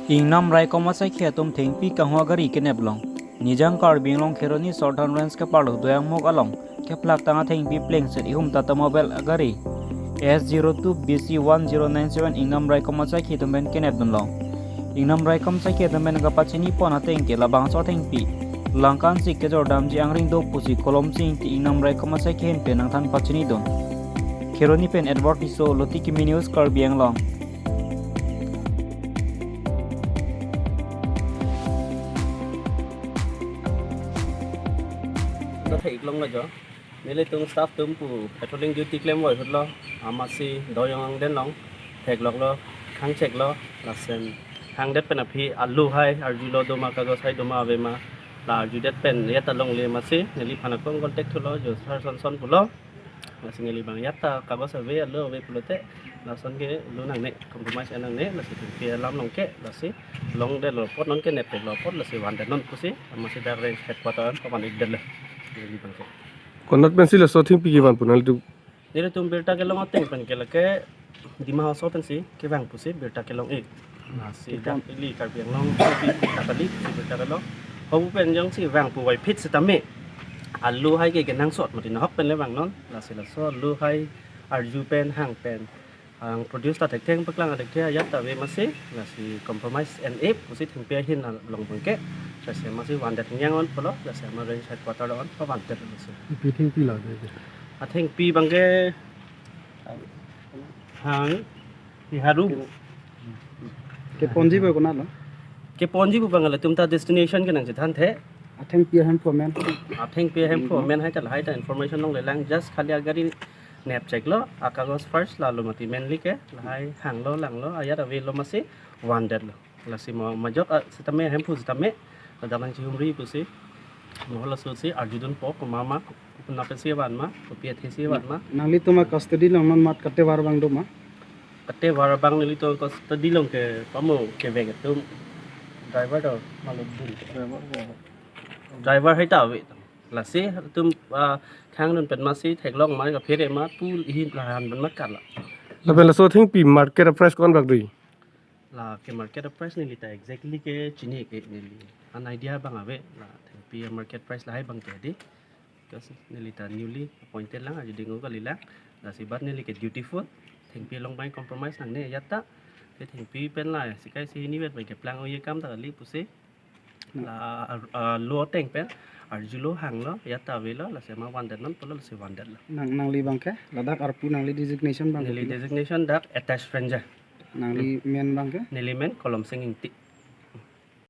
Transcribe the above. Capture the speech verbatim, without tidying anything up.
Ingnam raikom asaikhi atum thengpi kanghu agari kenep long. Nijang Karbi Anglong Kheroni Southern Range keparlo Doyangmukh along keplak tang athengpi plengset ihum Tata Mobile agari S zero two B C one zero nine seven ingnam raikom asaikhi atum pen kenep dun long. Ingnam raikom asaikhi atum pen kapachini pon ateng ke labangso athengpi Langkansik kejor damji angring do pusi Kolomsing Ingti ingnam raikom asaikhi ahin pen nangthan pachini dun. Kheroni pen Edward Tisso, Loti Kimi News, Karbi Anglong. Thek long lo jo. Nelitum staff atum pu patrolling duty klemvoi ahut lo. Amatsi doyong angden long. Theklok lo, khang chek lo, lason hangdet pen aphi alu hai arjulo, doma kagos hai doma avema, la arjudet pen yata longle amatsi neliphan akong contact thulo, jo sar son son pulo. Lasi neli abang yata kagos ave, alu ave pulote lason ke lu nangne, compromise en nangne, lasi thengpi alam along ke, lasi longdetlo apot, non kenepdetlo apot, lasi vandet non pusi amatsi dak range headquarter an pavan-ikdetlo neli abang ke. Konat pensi laso athengpi kevan pu nangtum? Nelitum birta kelong ateng pen ke lake Dima Hasao pensi kevang pusi birta kelong-ik. Lasi dak ili Karbi Anglong athengpi ta kali pusi birta kelong. Ho pu pen jongsi vang puvoiphit setame alu hai ke kenangsot mati, nahok pen le vangnon. Lasi laso alu hai arju pen, hang pen, hang produce ta thektheng paklang athekthe ajat ta ave amatsi, lasi compromise en-ik pusi thengpi ahin along abang ke. Lasi amatsi vandet hingyang on pulo, lasi amat range headquarter on pavandet amatsi. Ipi thengpi lo de? Athengpi abang ke hang, iharu. Keponji pu konat lo? Keponji pu abang latum ta destination ke nangchethanthe. Athengpi ahemphu amen? Athengpi ahemphu amen hai ta lahai ta information longlelang, just khali agari nep chek lo, akagos first lalo mati mainly ke, lahai hanglo langlo ajat avelo amatsi vandetlo. Lasi mo majok, ah, setame ahemphu setame ladak nangchihumri pusi, mo laso si arjudunpo, komat ma, konat pensi van ma, kopi athesi van ma. Nanglitum acustody along non mat katevar abang do ma? Katevar abang nelitum custody along ke pamo kevek atum driver do, malo dun. Driver hai ta ave. Lasi atum, ah, khangdun pen amatsi theklong ma, kaphere ma, pu ihin lahan pen mat kala. Lapen laso athengpi market price ko-an bak do? Lake market price neli ta exactly ke chini ke, neli an idea abang ave, la thengpi market price lahai abang ke di. Because neli ta newly appointed lang, ajo dingko kali lang. Lasi but neli ke dutiful, thengpi along abang compromise nangne ajat ta. Ke thengpi pen la sikai si hini vet abang keplang oye kam ta kali pusi. La, ah, ah, alu ateng pen arjulo, hanglo, ajat ta avelo, lasi amat vandet non pulo, lasi vandetlo. Nang, nangli abang ke ladak arpu, nangli designation abang ke? Neli designation dak attached stranger. Nangli men abang ke? Neli men Kolomsing Ingti.